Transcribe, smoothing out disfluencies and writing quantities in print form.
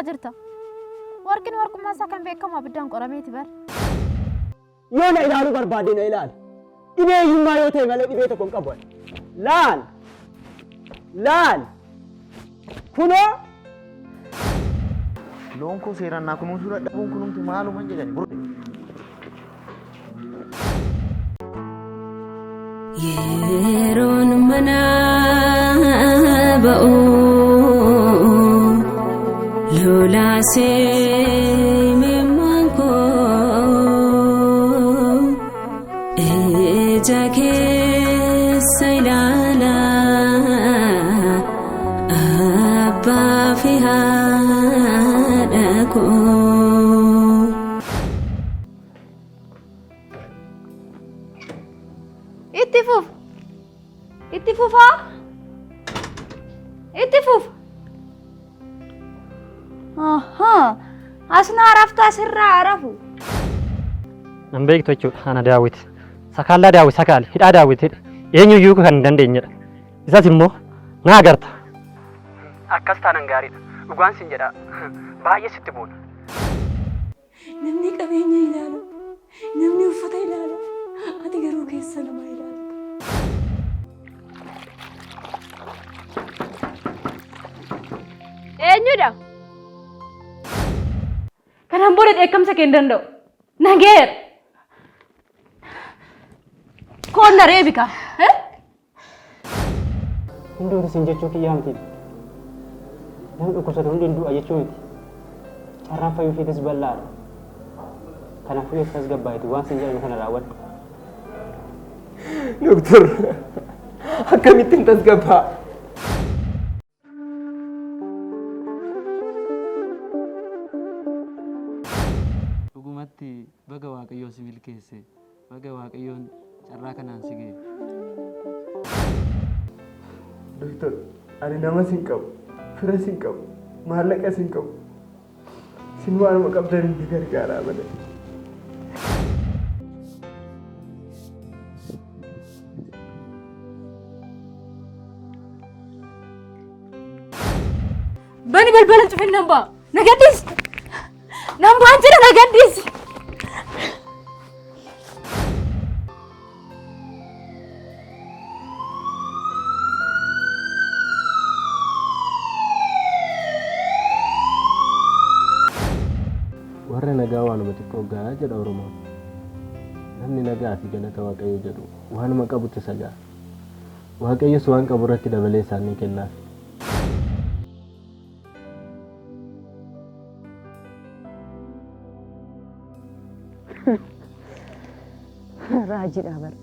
hojjechaa jirta? Warqin warqummaa isaa kan beekamu abiddaan qorameeti bar. Yoo na ilaaluu barbaadde na ilaali. Dhibee hiyyummaa yoo ta'e malee dhibee tokko hin qabu ani. Laal! Laal! Kunoo! Loon koo seeraan naa kunuunsuu dadhabuun kunumti maaluman jedhani burde. Yeroon mana ba'u lolaasee imimmaan koo ija keessa ilaala abbaa fi haadha koo. Itti fuf. Itti fufaa. Itti fuf. Ahaa. Asnaa raftaa sirraa arafu. Nan beektu jechuudha ana daawwit. Sakaallaa daawwit sakaali hidhaa daawwit hidha. Eenyuyyuu kan hin dandeenyedha. Isas immoo na agarta. Akkas taanan gaariidha. Dhugaan sin jedha baay'ee sitti boona. Namni qabeenya ilaala, namni uffata ilaala, ati garuu keessa namaa ilaalta. Eenyudha? Kanaan booda dheekkamsa kee hin danda'u. Nageera. Koon na reebi kaa. Hin duuti siin jechuu kiyyaa miti. Namni dhukkubsate hundi hin du'a jechuu miti. Carraan fayyuu isheetis bal'aadha. Kanaafuu yoo tasgabbaa'iti waan siin jedhame kana raawwadhu. Doktor, akkamittiin tasgabbaa'a? Dhugumatti baga Waaqayyoo si milkeesse. Baga Waaqayyoon carraa kanaan si ga'e. Doktor, ani namas hin qabu, firas hin qabu, maallaqas hin qabu. Isin waanuma qabdaniin na gargaaraa malee. Bani balbala cufin nan ba'a. Na gadhiisi. Nan ba'an jira na gadhiisi. Warra nagaa waanuma xiqqoo ga'a jedha Oromoon. Namni nagaa fi galata Waaqayyo jedhu waanuma qabutti isa ga'a. Waaqayyos waan qabu irratti dabalee isaan ni kennaaf. Raajiidha bara.